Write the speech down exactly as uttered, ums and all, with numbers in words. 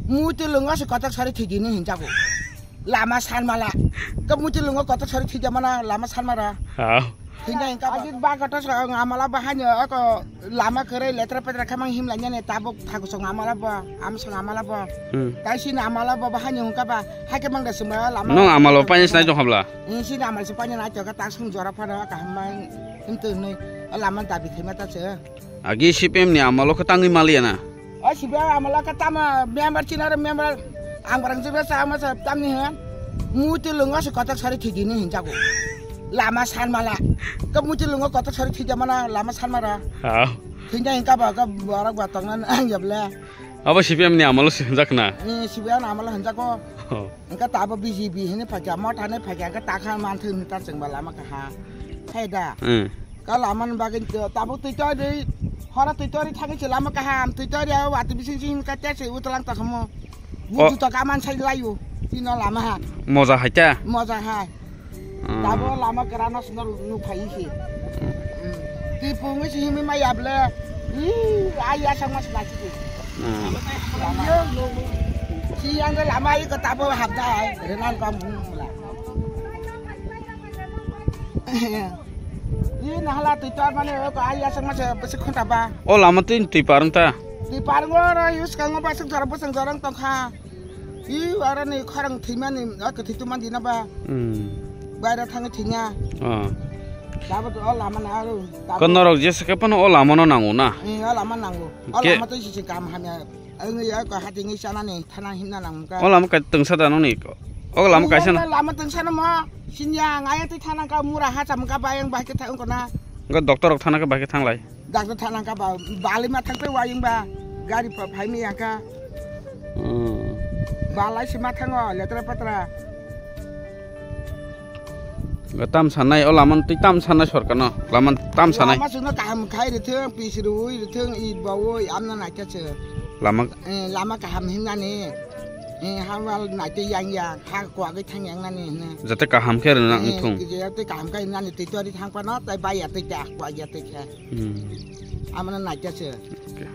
Muti lungo se kotok sari thidi ni hinjago. Lama sanmala. Ke muti lungo kotok sari thidi mana lama sanmara. Hao. Hinja hinka ba. Ajit ba kotok sa amala ba hanyo ako lama kere letra petra kamang himla nyane tabuk thagu song amala ba. Am song amala ba. Hmm. Tai sini amala ba ba hanyo hingka ba. Hake mang da sumba lama. Nong amalo panis nai jong habla. Ini sini amal si panis nai jong ka tak sung jora pada ka hamai. Him tu nui. Lama dabi thima ta se. Agi C P M ni amalo khe tangwi maliya na? O C P M amalo khe tamo member chinaro member ang barang jibra sa ama sa tamni he. Muti lungo se kotok sari thidi ni hinjago. Lama sanmala. Ke muti lungo kotok sari thidi mana lama sanmara. Ha. Hinja hinka ba ka borok ba tongna ang jable. Abo C P M ni amalo se hinjak na? Ni C P M amalo hinjago. Oh. Engka tabo B J P hini phaikya, motha ni phaikya, engka takha manthwi hwnwi ta chwngba lama kaha. Hai da. Hmm. Ka lama ni bagwi tabo twi toi ri, horo twi toi ri thangwi se lama kaham, twi toi ri abo watwi bising sing ka te se utlang ta khamo. O. Buju to ka man sai layu. Tino lama ha. Moja hai ta? Moja hai. Hmm. Tabo lama kwrano swngo nuk phai se. Hmm. Twi pungwi se himwi maya ble. Ih, ai ya sang mas lagi. Hmm. Si yang ke lama i ke tabo hap dai, renan kam bung mula. I nahala twi tor mane ko ai ya sang mas besi khonta ba. O lama twi twi parung ta. Twi parung ro use kang ba suk jara bosang jarang tongkha. I arani khorang thwimani, o kwthwi tongmani dina ba. Hmm. Baira thangwi thwina. Oh. Dabo to o lama na aro. Ko norok jesa khe phano o lama no nango na? Eh, o lama nango. O ke- lama to sisi kam hamya. Ang ya ko hati ngi sana ni thana himna nang ka. O lama kai tengsa da noni. O lama kaisa na. Lama tengsa na mo. Sinya ngaya ti thana ka mura ha cham ka bayang ba ke thang ko na. Ga doctor rok thana ka ba ke thanglai. Doctor thana ka ba bali ma thang pe wayung ba. Gari pa phai mi ya ka. Hmm. Balai si ma thango letra patra. Ga tam sanai, o laman twi tam sanai sorkarno, laman tam sanai. Lama chwngno kaham khai rithwng, pis rwui rithwng, i bawoi amna naikha se. Lama. Eh, lama kaham himnani. Eh, ha wal naitwi yang yang, ha kwagwi thang yang nani hino. Jate kaham khe rwna wngthung. Eh, jate kaham khai nani twi tori thang pano, tai bai ya twi ta, kwag ya twi khe. Hmm. Amana naikha se. Okay.